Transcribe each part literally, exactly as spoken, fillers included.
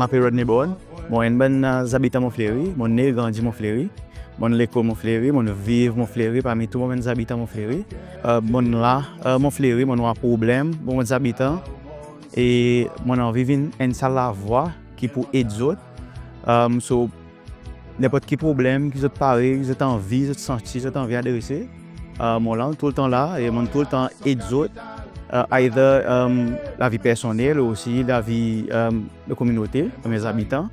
Mon apel Rodney Born. Mon enn bann zabitan Mont Fleuri. Mon ne e grandi Mont Fleuri. Mon lekol Mont Fleuri, mon viv Mont Fleuri parmi tou mon bann zabitan Mont Fleuri. Mon la Mont Fleuri, mon war problenm mon bann zabitan e mon anvi vin enn sa lavwa ki pou ed zot. So nenport ki problenm ki zot parey, zot anvi, zot santi, zot anvi adrese, mon la, toultan la e mon toultan ed zot, either lavi personnel osi lavi dan kominote, dan bann zabitan.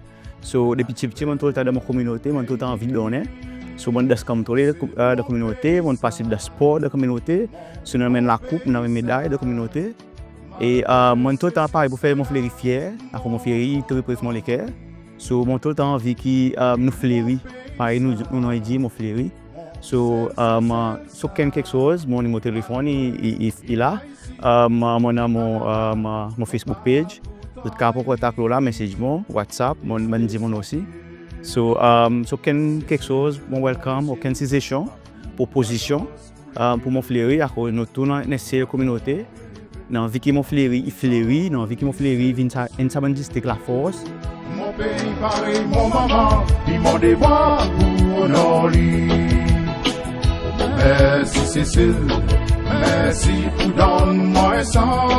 So depi pti pti mon toultan dan mon kominote, mon toultan anvi donnen. So mon dans kanmtoule dan kominote, mon partisip dan spor dan kominote. So nou anmenn lakoup, nou anmenn meday dan kominote. E mon toultan parey pou fer Mont Fleuri fyer, akoz Mont Fleuri i tre pre mon leker. So mon toultan anvi ki nou fleri, parey nou, nou non i dir, Mont Fleri. So, so kenn keksoz, mon nimero telefonn i, i, i, i la. Mon annan mon, mon Facebook page. Zot kapab kontak lo la, message mon, WhatsApp, mon, mon dir mon osi. So, so kenn keksoz, mon welcome okenn sizesyon, propozisyon pour Mont Fleuri, akoz nou tou nou enn sel kominote. Nou anvi ki Mont Fleuri i fleri, nou anvi ki Mont Fleuri vin sa, enn sa bann distrik lafors. Mon pei parey mon manman, i mon devwar pou onor li. Mersi Seselwa, mersi pou donn mwan en sans.